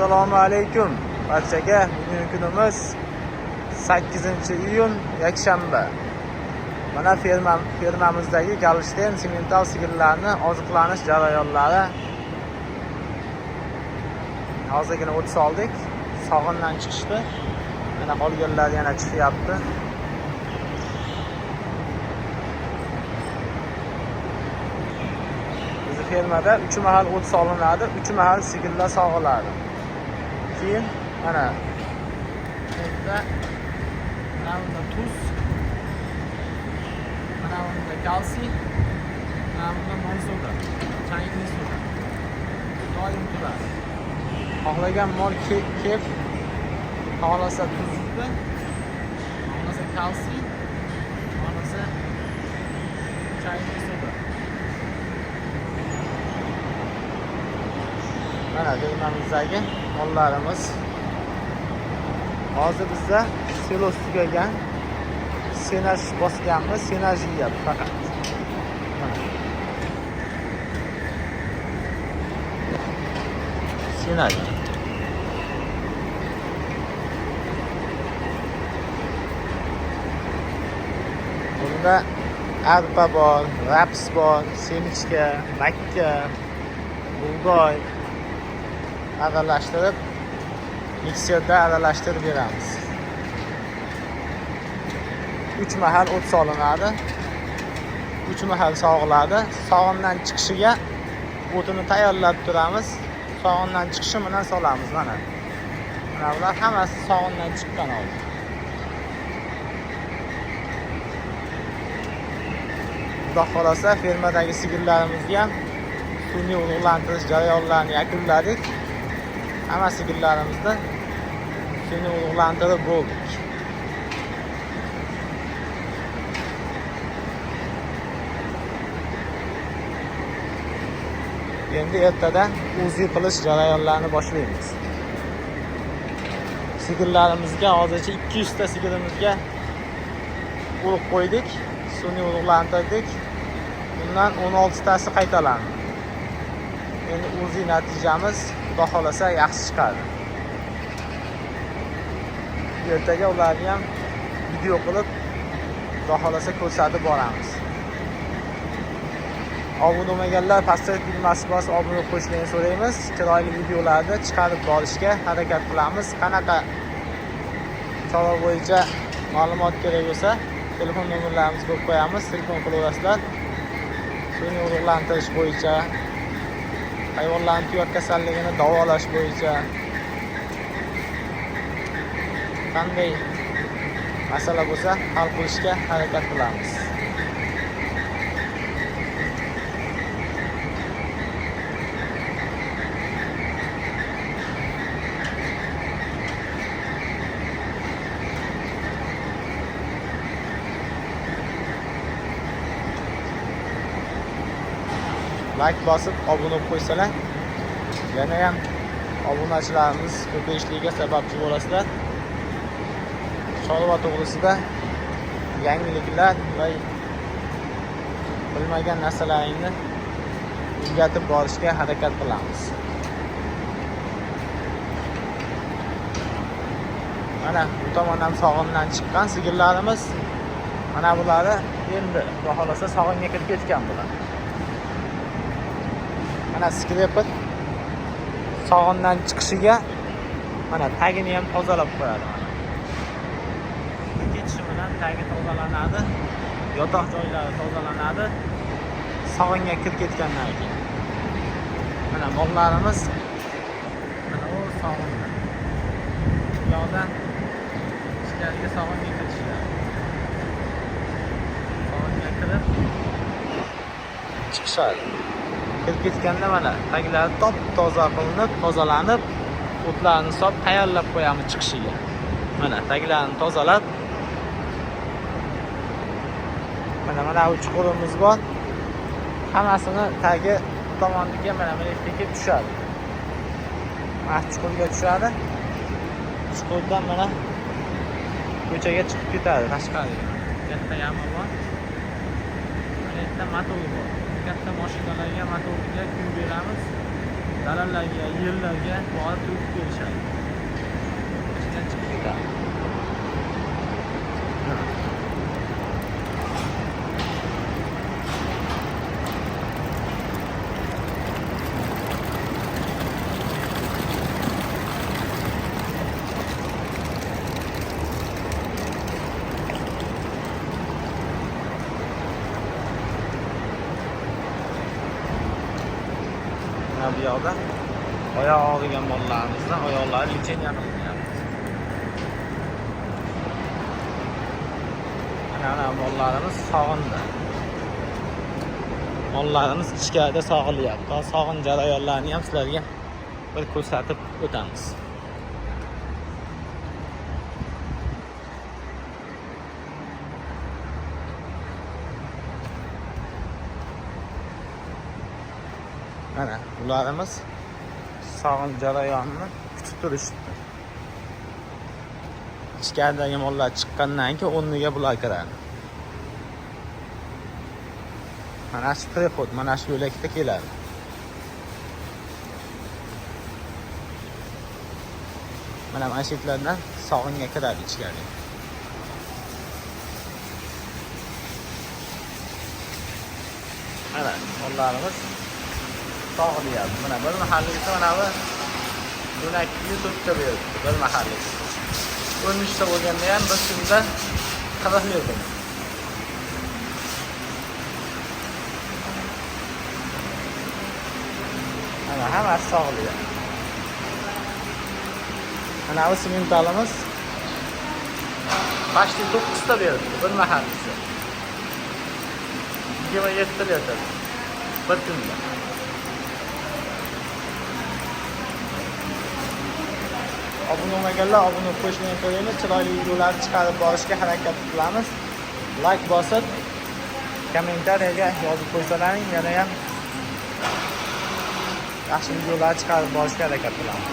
Assalomu alaykum barchaga. Bugungi kunimiz 8-iyun, yakshanba. Mana fermamizdagi Golshteyn semental sigirlarni oziqlanish jarayonlari. Hozirgina o't soldik. Sog'indan chiqishdi. Mana qolganlari yana chiqyapti. Bizni fermada 3 mahal o't solinadi, 3 mahal sigirlar sog'iladi. Keyin mana bunda, mana bunda tuz, mana bunda kalsiy, mana bunda non soda, chayli soda. Doim turadi. Xohlagan mol kep, xohlasa tuzli, xohlasa kalsiy, xohlasa chayli soda. Mana fermamizdagi mollarimiz. Hozir bizda selos tugagan. Senaj bosganmiz, senaj yeyapti faqat. Mana. Senaj. Bunda arpa bor, raps bor, semichka, makka, bug'doy aralashtirib mikserda aralashtirib beramiz. 3 mahal o't solinadi. 3 mahal sog'iladi. Sog'indan chiqishiga o'tini tayyorlab turamiz. Sog'indan chiqishi bilan solamiz mana. Mana bular hammasi sog'indan chiqqan hozir. Xudo xolasa fermadagi sigirlarimizga ham sun'iy urug'lantirish jarayonlarini yakunladik. Hamma sigirlarimizni sun'iy urug'lantirib bo'ldik. Endi ertadan UZI qilish jarayonlarini boshlaymiz. Sigirlarimizga hozircha 200 ta sigirimizga urug' qo'ydik, sun'iy urug'lantirdik. Bundan 16 tasi qaytalandi. Endi UZI natijamiz Xudo xolasa yaxshi chiqadi. Ertaga ularni ham video qilib Xudo xolasa ko'rsatib boramiz. Obuna bo'lmaganlar pastda tugmasi bosib obuna qo'yishlarini so'raymiz. Chiroyli videolarni chiqarib borishga harakat qilamiz. Qanaqa chorva bo'yicha ma'lumot kerak bo'lsa, telefon nomerlarimizni qo'yib qo'yamiz. Telefon qilaverasizlar. Sun'iy urug'lantirish bo'yicha, hayvonlarning tuyoq kasalligini davolash bo'yicha qanday masala bo'lsa hal qilishga harakat qilamiz. Like bosib obuna bo'lib qo'ysalar, yana ham obunachilarimiz ko'payishligiga sababchi bo'lasizlar. Chorva to'g'risida yangiliklar va bilmagan narsalaringni o'rgatib borishga harakat qilamiz. Mana bu tomondan sog'indan chiqqan sigirlarimiz. Mana bulari endi Xudo xolasa sog'inga kirib ketgan bular. Mana skreper sog'indan chiqishiga mana tagini ham tozalab qo'yadi. Ketishi bilan tagi tozalanadi, yotoq joylari tozalanadi. Sog'inga kirib ketgandan keyin. Mana mollarimiz mana u sog'inda. Bu yoqdan ichkariga sog'inga kirishadi. Sog'inga kirib chiqishadi. Kirib ketganda mana taglari top toza qilinib, tozalanib, o'tlarni solib tayyorlab qo'yamiz chiqishiga. Mana taglarini tozalab, mana bu chuqurimiz bor. Hammasini tagi bu tomoniga mana bu yerga kelib tushadi. Mana chuqurga tushadi. Chuqurdan mana ko'chaga chiqib ketadi tashqariga. Katta yama bor. Mana yerda motor bor. Katta mashinalarga, motorga kuy beramiz. Dalalarga, yerlarga borib to'kib berishadi. Ichidan chiqib ketadi. Mana bu yoqda oyoq og'rigan bolalarimizni oyoqlari lecheniya qilinyapti. Mana bolalarimiz sog'indi. Mollarimiz ichkarida sog'ilyapti. Sog'in jarayonlarini ham sizlarga bir ko'rsatib o'tamiz. Mana bularimiz sog'in jarayonini kutib turishdi. Ichkaridagi mollar chiqqandan keyin o'rniga bular kiradi. Mana shu prehod, mana shu yo'lakda keladi. Mana shu yerlardan sog'inga kiradi ichkariga. Mana mollarimiz sog'ilyapti. Mana bir mahallisi mana bu 12 to'rtta berdi bir mahallisi. 13 ta bo'lganda ham bir kunda 40 litr. Mana hammasi sog'ilyapti. Mana bu sementalimiz почти 9 ta berdi bir mahallisi. 27 litr bir kunda. Obuna bo'lmaganlar obuna qo'yishni so'raymiz. Chiroyli videolar chiqarib borishga harakat qilamiz. Like bosib, kommentariyaga yozib qo'ysalaring, yana ham yaxshi videolar chiqarib borishga harakat qilamiz.